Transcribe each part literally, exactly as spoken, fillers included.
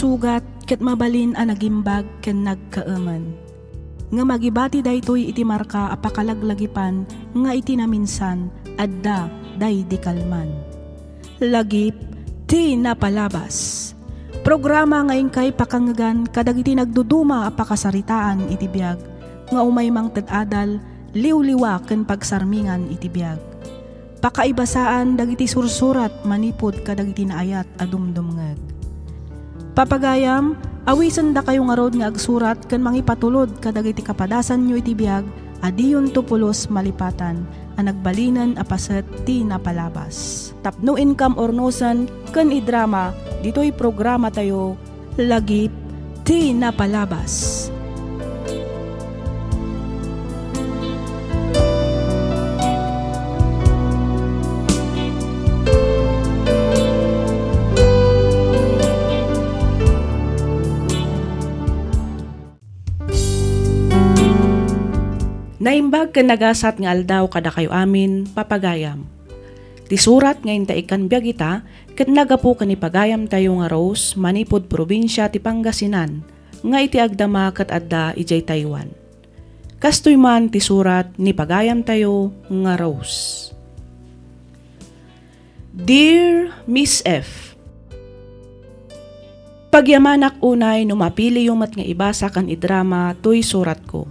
Sugat ket mabalin a nagimbag ken nagkaemen. Ngem agibati daytoy iti marka a pakalaglagipan nga iti naminsan, adda daydi kalman. Lagip ti napalabas. Programa nga inkay pakangngegan kadagiti nagduduma a pakasaritaan iti biag nga umay mangted adal, liwliwa ken pagsarmingan iti biag. Pakaibasaan dagiti sursurat manipud kadagiti naayat a dumdumngeg. Papagayam, awisendakayo ngarud nga agsurat ken mangipatulod kadagiti kapadasanyo iti biag a diyonto pulos malipatan a nagbalinen a paset ti napalabas. Tapno inkam urnosen ken idrama ditoy programatayo, Lagip ti Napalabas. Naimbag ken nagasat nga aldaw kadakayo amin, papagayam. Ti surat nga inta ikkan biag ita ket naggapu ken ni pagayamtayo nga Rose manipud probinsia ti Pangasinan nga iti agdama ket adda idiay Taiwan. Kastoy man ti surat ni pagayamtayo nga Rose. Dear Miss F, pagyamanak unay no mapiliyo met nga ibasa ken idrama toy suratko.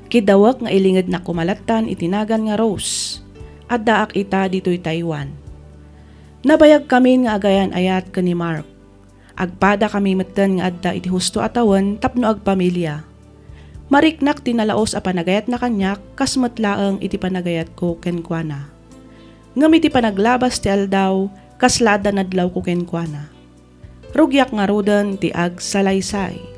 Kiddawek nga ilingednak koma lattan iti nagan nga Rose. Addaak ita ditoy Taiwan. Nabayagkamin nga agayan-ayat ken ni Mark. Agpadakami metten nga adda iti husto a tawen tapno agpamilia. Mariknak ti nalaus a panagayatna kaniak kas met laeng iti panagayatko kenkuana. Ngem iti panaglabas ti aldaw, kasla adda nadlawko kenkuana. Rugiak ngaruden ti agsalaysay.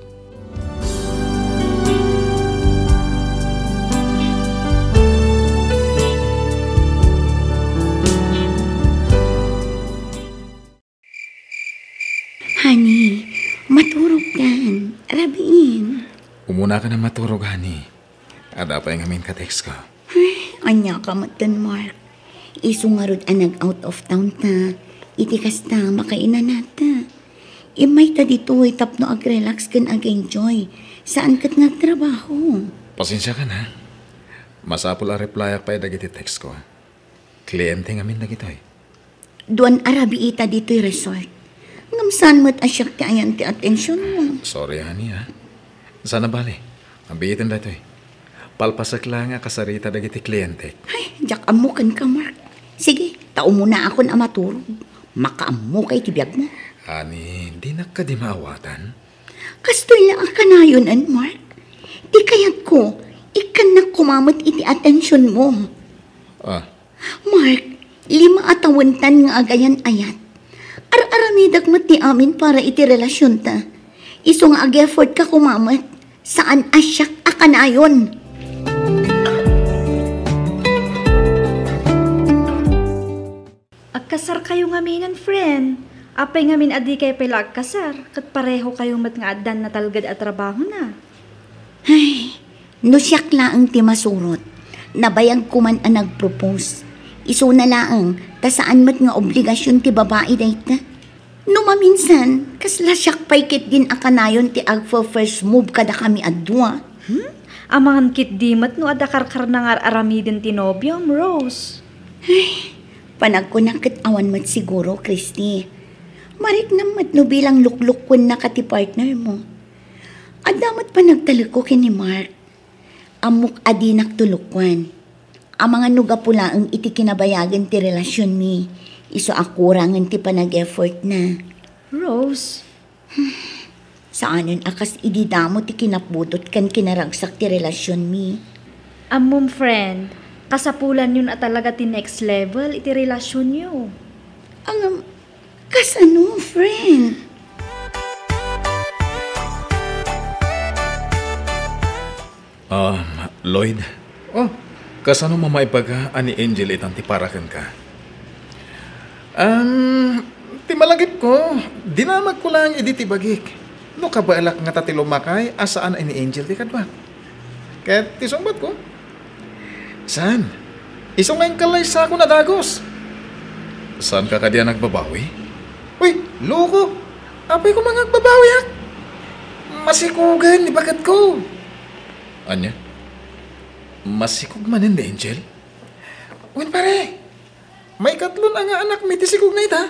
Honey, maturog kan. Rabiin. Umuna ka na maturog, honey. Adda pay ngamin ka-text ko. Ay, ania ka met ken Mark. Isu ngarud a nag-out of town ta. Iti kasta, makainanata. Immay ta ditoy tapno ag-relax ken ag-enjoy. Saan ket nga agtrabaho. Pasensia ka na. Masapul a replyak pay dagiti text ko. Kliyente ngamin dagitoy. Duan a rabiita ditoy resort. Ngem saan met a siak ti ayan ti atensionmo. Sorry, honey, ha. Saan a bale. Abiiten daytoy. Palpasek la nga kasarita dagiti klientek. Ay, diak ammo kenka, Mark. Sige, ta umunaakon a maturog. Makaammokay ti biagmo. Honey, dinak kadi maawatan? Kastoy la a kanayon, Mark. Ti kayatko, ikkannak koma met iti atensionmo. Ah, Mark, lima a tawentan nga agayan-ayat. Ar-aramidak met ti amin para iti relasionta. Isu nga ag-effort ka koma met, saan a siak a kanayon. Agkasarkayo ngaminen, friend. Apay ngamin a dikay pay la agkasar, ket parehokayo met nga addan natalged a trabahona? Ay, no siak laeng ti masurot, nabayagko man a nagpropose. Isuna laeng, ta saan met nga obligasion ti babai dayta. No maminsan, kasla siak pay ketdin a kanayon ti agfa-first move kadakami a dua. Hmm? Amangan ketdi met no adda karkarna nga ar-aramiden ti nobiom, Rose. Ay, panagkunak ket awan met siguro, Christy. Mariknam met no bilang luklukkuennaka ti partnermo. Adda met panagtalekko ken ni Mark. Ammok a dinak tulokkuan. Amangan no gapu laeng iti kinabayagen ti relasionmi, isu a kurangen ti panag-effortna. Rose. Saanen a kas idi damo ti kinapudot ken kinaragsak ti relasionmi. Ammom, friend, kasapulanyon a talaga ti next level iti relasionyo. Ngem, kasano, friend? Um, Lloyd? Oh, kasano mamaibaga a ni Angel itan ti para kenka? Um, ti malagipko, dinamagko laeng idi ti bagik. No kabaelak ngata ti lumakay a saan a ni Angel ti kaduak. Ket ti sungbatko, saan? Isu nga inka la isakon a dagus. Saanka kadi a nagbabawi? Uy, loko! Apay koma nga agbabawiak? Masikugen ni baketko. Ania? Masikog manen ni Angel? Wen, pare. Maikatlo a nga anakmi ti sikogna ita.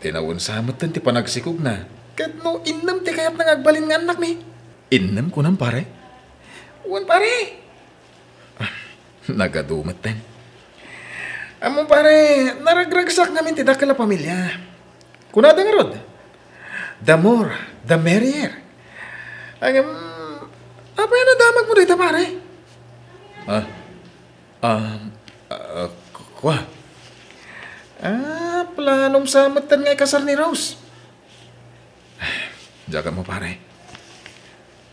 Ti naunsa metten ti panagsikogna. Ket no innem ti kayatna nga agbalin nga annakmi? Innem kunam, pare? Wen, pare. Ah, nagadu metten. Ammom, pare, naragragsak ngamin ti dakkel a pamilia. Kunada ngarud, "The more, the merrier." Agam, apay a nadamagmo dayta, pare? Ah, ah, ah, ku-, kua? Ah, planom sa metten nga ikasar ni Rose. Diak ammo, pare.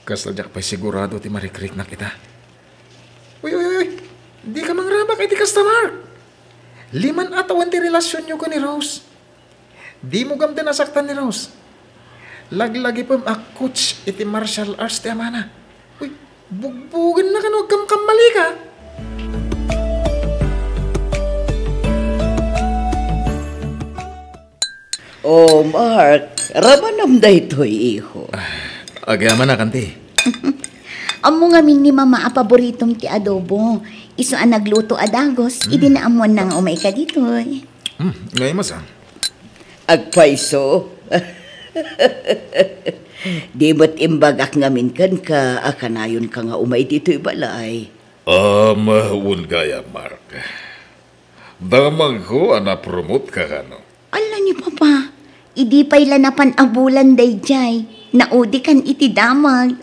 Kasla diak pay sigurado ti marikriknak ita. Uy, uy, uy! Dika mangrabak iti kasta, Mark! Liman a tawen ti relasionyo ken ni Rose. Dimo gamden a saktan ni Rose. Laglagipem a coach iti martial arts ti amana. Uy, bugbugennaka no agkamkammalika. Oh, Mark, ramanam daytoy, iho. Ah, agyamanak, anti. Ammo ngamin ni Mama a paboritom ti adobo. Isu a nagluto a dagos, idi naammoanna nga umayka ditoy. Hmm, ngay masa? Agpayso. Di met imbagak ngamin kenka a kanayonka nga umay ditoy balay. Um, wen gayam, Mark. Damagko a napromote ka kano? Ala ni Papa, idi pay la napan a bulan daydiay, naudikan iti damag.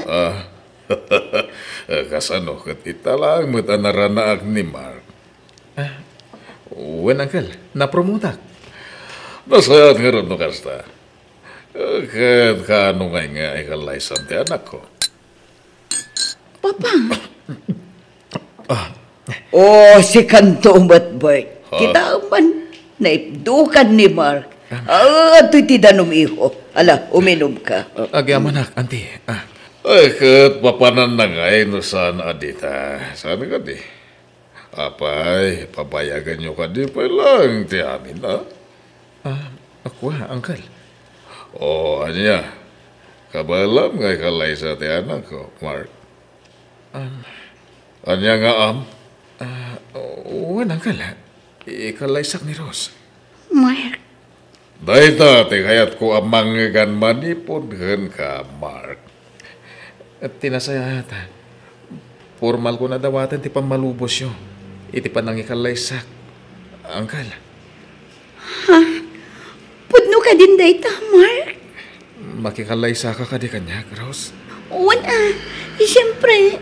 Ah, kasano ket ita laeng met a naranaak ni Mark? Ah, wen, Uncle, napromotak. Nasayaat ngarud no kasta. Ket kaano ngay nga ikalaysam ti anakko? Papa. Ah. Oh, sikanto met, Bert. Ah. Kitaem man, naipdukan ni Mark. Ah. Ah, adtoy ti danum, iho. Ala, uminum ka. Agyamanak, anti. Ah. Ay, ket papananna ngay no saan a dita. Saan kadi? Apay, pabayaganyo kadi pay laeng ti amin, a? Ah, kua, Uncle. O, ania? Kabaelam nga ikalaysa ti anakko, Mark? Um, Ania nga am? Ah, wen, Uncle. Ikalaysak ni Rose. Mark. Dayta ti kayatko a mangngegan manipud kenka, Mark. Ti nasayaat, pormalkon a dawaten ti pammalubosyo iti panangikalaysak, Uncle. Ha? Pudno kadin dayta, Mark? Makikalaysaka kadi kaniak, Rose? Wen a, siempre.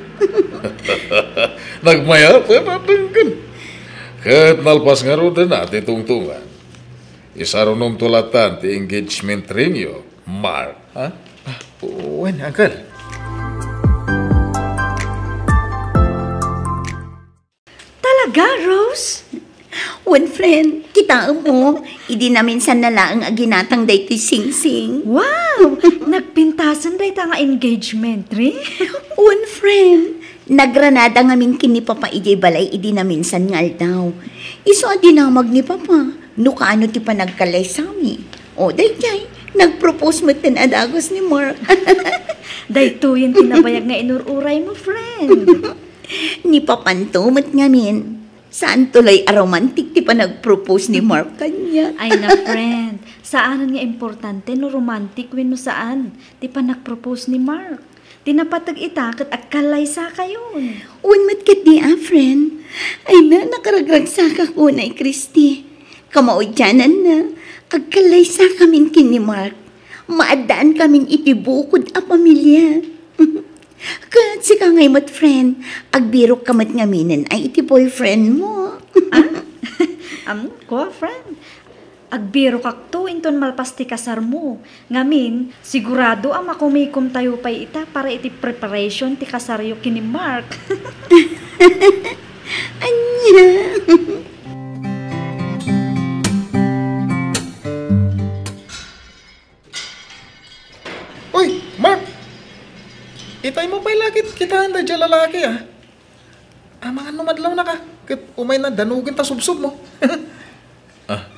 Nagmayaten a denggen. Ket nalpas ngaruden a ti tungtungan. Isarunomto latan ti engagement ringyo, Mark. Ha? Ah, wen, Uncle. Talaga, Rose? Wen, friend, kitaem, o, idi naminsan na laeng a ginatang daytoy singsing. Wow! Nagpintasen dayta nga engagement ring? Wen, friend, nagranada ngamin ken ni Papa idiay balay idi naminsan nga aldaw. Isu a dinamag ni Papa no kaano ti panagkalaysami. O, daydiay, nagpropose metten a dagus ni Mark. Daytoyen ti nabayag nga inur-uraymo, friend. Ni Papanto met ngamin, saanto lay a romantic ti panagpropose ni Mark kaniak. Ay na, friend, saanen nga importante no romantic wenno saan ti panagpropose ni Mark. Ti napateg ita ket agkalaysakayon. Wen met ketdi a, friend. Ay na, nakaragragsakak unay, Christy. Kamaudiananna, agkalaysakamin ken ni Mark. Maaddaankamin iti bukod a pamilia. Ket sika ngay met, friend, agbirokka met ngaminen ay iti boyfriendmo. Ah? Am, kua, friend? Agbirokakto inton malpas ti kasarmo. Ngamin, sigurado a makumikomtayo pay ita para iti preparation ti kasaryo ken ni Mark. Ania? Uy, Mark! Itaymo pay la ket kitaen daydiay a lalaki, a. Amangan no madlawnaka, ket umayna danugen ta subsobmo. Ah,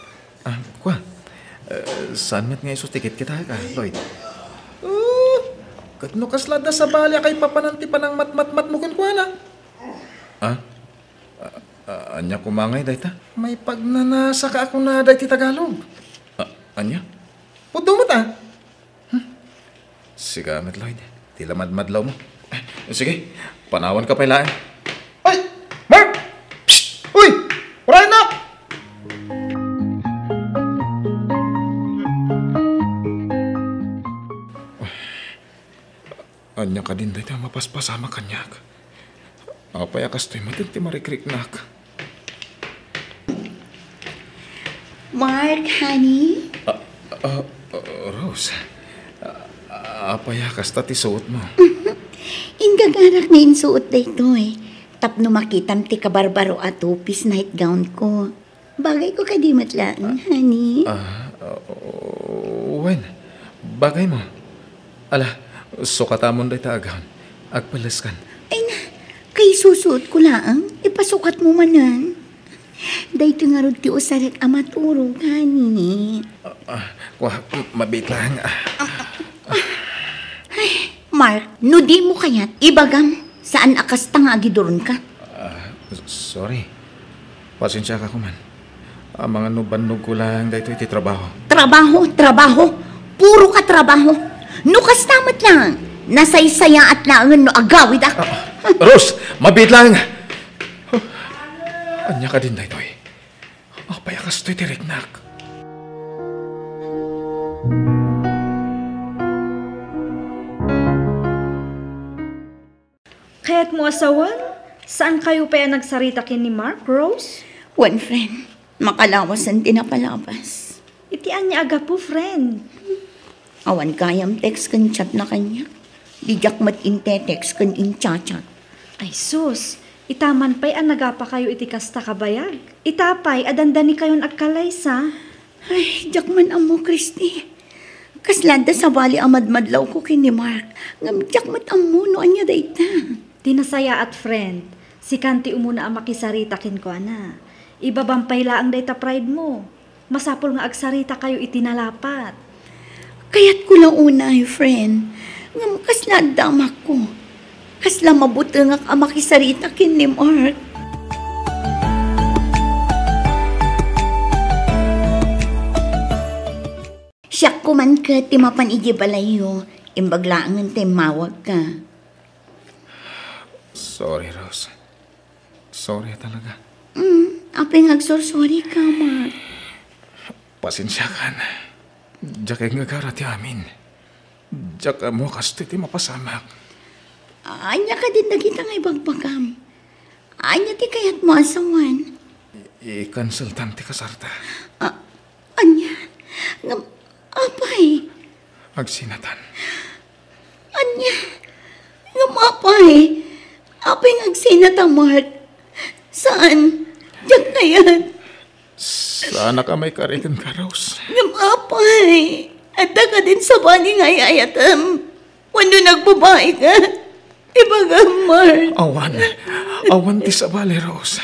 ah, kua. Eh, Saan met nga isu ti kitkitaek, Lloyd? Oh, ket no kasla adda sabali a kaipapanan ti panangmatmatmatmo kenkuana? Ah? Ah, ah, ania koma ngay dayta? Maipagnanasaka a kunada iti Tagalog. Ah, ania? Pudno met, ah. Hmm. Sika met, Lloyd. Ti lamadmadlaw mo. Eh, sige, panawanka pay laeng. Ay! Mark! Psst! Uy! Uray, anak! Ania kadin dayta a mapaspasamak kaniak? Apay a kastoy met ti marikriknak? Mark, honey? Ah, ah, ah, Rose, ah, apay a kasta ti suotmo? Ingaganak nga insuot daytoy tapno makitam ti kabarbaro a two-piece nightgown ko. Bagayko kadi met laeng, honey? Ah, ah, wen, bagaymo. Ala, sukatamon dayta a gown. Agpelleskan. Ay na, kaisusuotko laeng, ipasukatmo manen. Daytoy ngarud ti usarek a maturog, honey. Ah, ah, kua, mabiit laeng, ah. Ay, Mark, no dimo kayat, ibagam, saan a kasta nga agiduronka? Ah, s-, sorry. Pasensiaka koman. Amangan no bannogko laeng daytoy ti trabaho. Trabaho, trabaho. Puro ka trabaho. No kasta met laeng, nasaysayaat laengen no agawidak. Ah, Rose, mabiit laeng. Huh, ania kadin daytoy? Apay a kastoy ti riknak? Kayatmo a sawen? Saankayo pay a nagsarita ken ni Mark, Rose? Wen, friend. Makalawasen ti napalabas. Iti ania a gapu, friend? Awan gayam text ken chat na kaniak. Diak met inte-text ken incha-chat. Ay sus, ita man pay a nagapakayo iti kasta kabayag. Ita pay a dandanikayon agkalaysa. Ay, diak man ammo, Christy. Kasla adda sabali a madmadlawko ken ni Mark, ngem diak met ammo no ania dayta. Ti nasayaat, friend, sikan ti umuna a makisarita kenkuana. Ibabam pay laeng dayta pride mo. Masapul nga agsaritakayo iti nalapat. Kayatko la unay, friend, ngem kasla adda amakko. Kasla mabutengak a makisarita ken ni Mark. Siak koman ket ti mapan idiay balayyo, imbag laengen ta immawagka. Sorry, Rose. Sorry talaga. Mm, apay nga agsorsorry ka, Mark? Pasensiakan. Diak ingagara ti amin. Diak ammo kastoy ti mapasamak. Ania kadin dagita nga ibagbagam? Ania ti kayatmo a sawen? I-, i-canceltan ti kasarta. Ah, ania? Ngem, apay? Agsinatan. Ania? Ngem apay? Apay nga agsinata, Mark? Saan? Diak kayat. Saanak a maikari kenka, Rose. Ngem apay? Adda kadin sabali nga ay-ayatem? Wenno nagbabaika? Ibagam, Mark. Awan. Awan ti sabali, Rose.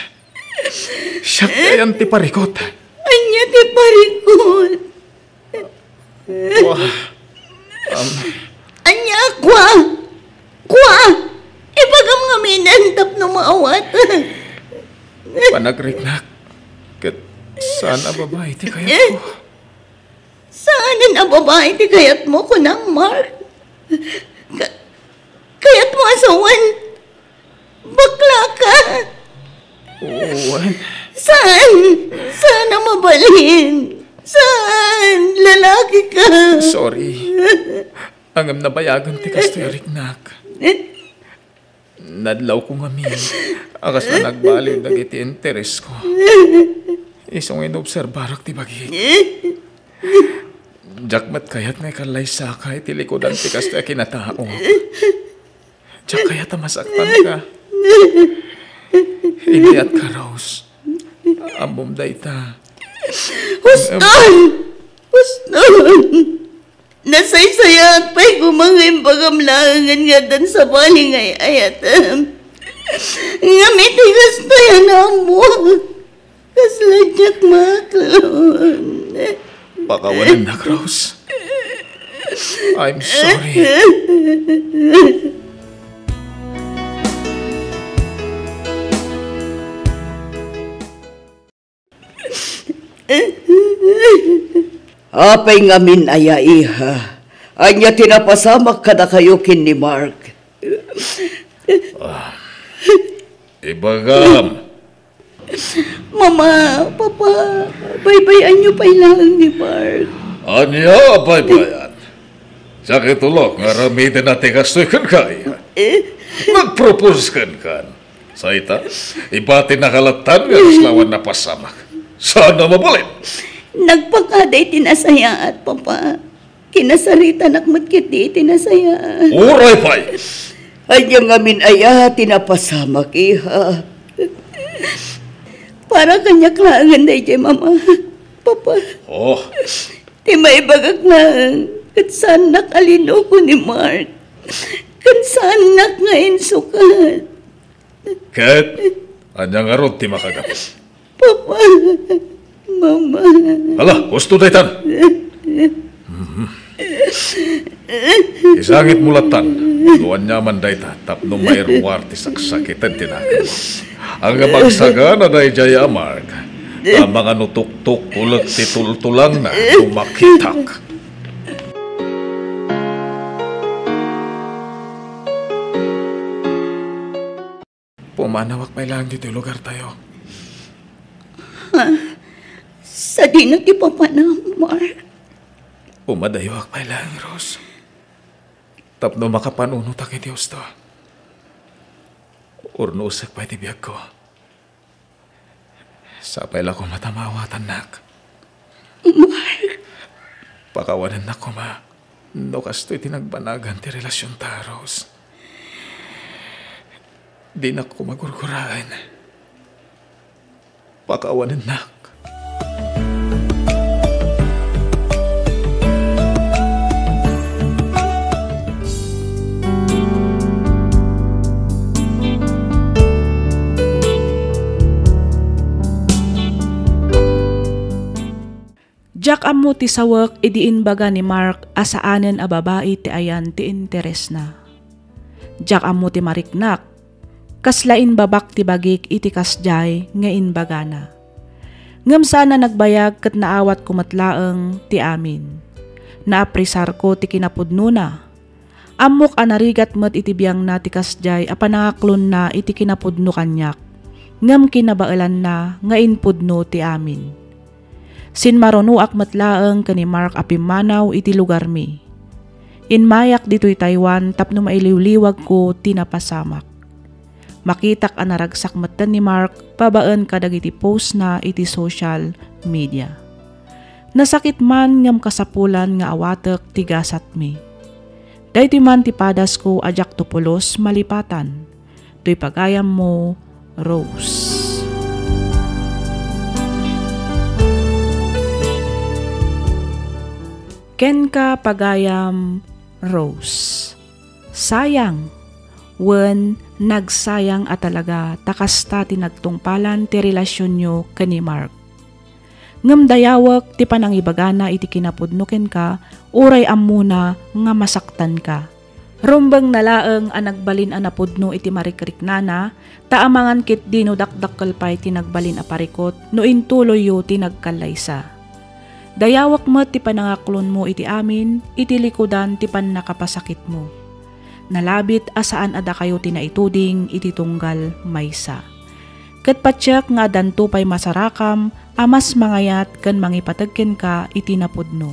Siak ti ayan ti parikut. Ania ti parikut? Kua. Am. Ania, kua? Kua! Ibagam ngaminen tapno maawat. Panagriknak. Ket saan a babai ti kayatko. Saanen a babai ti kayatmo, kunam, Mark? Ka-, kayatmo a sawen? Bakla ka? Wen. Saan? Saan a mabalin? Saan? Lalaki ka. Sorry. Ngem nabayagen ti kastoy a riknak. Nadlawko ngamin a kasla nagbaliw dagiti interesko. Isu nga inobserbarak ti bagik. Diak met kayat nga ikallaysaka iti likudan ti kastoy a kinatao. Diak kayat a masaktanka. Idiatka, Rose. Ammom dayta. Huston! Huston! Nasaysayaat pay koma nga imbagam laengen nga addan sabali nga ay-ayatem. Ngem iti kastoy a naammoak, kasla diak maaklon. Pakawanennak, Rose. I'm sorry. Apay ngamin aya, iha? Ania ti napasamak kadakayo ken ni Mark? Ah, ibagam. Mama, Papa, baybay-anyo pay laeng ni Mark. Ania a baybayan? Sakit ulo nga aramiden ti kastoy kenka. Eh? Nagpropose kenkan. Sa ita, ibati nakalattan nga aslawan napasamak. Saan a mabalin? Nagpakada iti nasayaat, Papa. Kinasaritanak met ketdi iti nasayaat. Uray pay! Ania ngamin aya ti napasamak, iha? Para kaniak laengen daydiay, Mama. Papa. Oh. Ti maibagak laeng, ket saannak a linuko ni Mark. Ket saannak nga insukat. Ket, ania ngarud ti makagapu? Papa, Mama. Ala, husto daytan. Mhm. Isangitmo lattan no aniaman dayta tapno mairuar ti saksakiten ti nakemmo. Ngem agsagana daydiay a Mark, ta mangano tuktok ulek ti tultulangna no makitak. Pumanawak pay laeng ditoy lugartayo. Ha? Sadino ti papanam, Mark? Umadayoak pay laeng, Rose. Tapno makapanunotak iti husto. Urnosek pay ti biagko. Sapay la koma ta maawatannak. Mark! Pakawanennak koma no kastoy ti nagbanagan ti relasionta, Rose. Dinak koma gurguraen. Pakawanennak. Diak ammo ti sawek idi imbaga ni Mark a saanen a babai ti ayan ti interesna. Diak ammo ti mariknak. Kasla imbabak ti bagik iti kasdiay nga imbagana. Ngem saan a nagbayag ket naawatko met laeng ti amin. Naapresarko ti kinapudnona. Ammok a narigat met iti biangna ti kasdiay a panangaklonna iti kinapudno kaniak, ngem kinabaelanna nga impudno ti amin. Sinmarunoak met laeng ken ni Mark a pimmanaw iti lugarmi. Immayak ditoy Taiwan tapno mailiwliwagko ti napasamak. Makitak a naragsak metten ni Mark babaen kadagiti postna iti social media. Nasakit man ngem kasapulan nga awatek ti gasatmi. Daytoy man ti padasko a diakto pulos malipatan. Toy pagayammo, Rose. Kenka, pagayam, Rose. Sayang, wen nagsayang a talaga ta kasta ti nagtungpalan ti relasionyo ken ni Mark. Ngem dayawek ti panangibagana iti kinapudno kenka, uray ammona nga masaktanka. Rumbengna laeng a nagbalin a napudno iti marikriknana, ta amangan ketdi no dakdakkel pay ti nagbalin a parikut no intuloyyo ti nagkallaysa. Dayawek met ti panangaklonmo iti amin iti likudan ti pannakapasakitmo. Nalabit a saan a dakayo ti naituding iti tunggal maysa. Ket patiek nga addanto pay masarakam a mas mangayat ken mangipateg kenka iti napudno.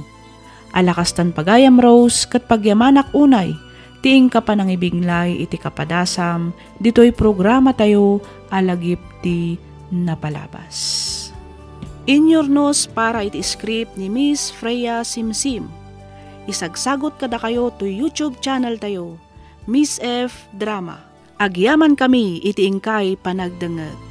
Ala kastan pagayam, Rose, ket pagyamanak unay ti inka panangibinglay iti kapadasam ditoy programatayo a Lagip ti Napalabas. Inyurnos para iti script ni Miss Freya Simsim. Isagsagot kadakayo toy YouTube channel tayo, Miss F Drama. Agyamankami iti inkay panagdengngeg.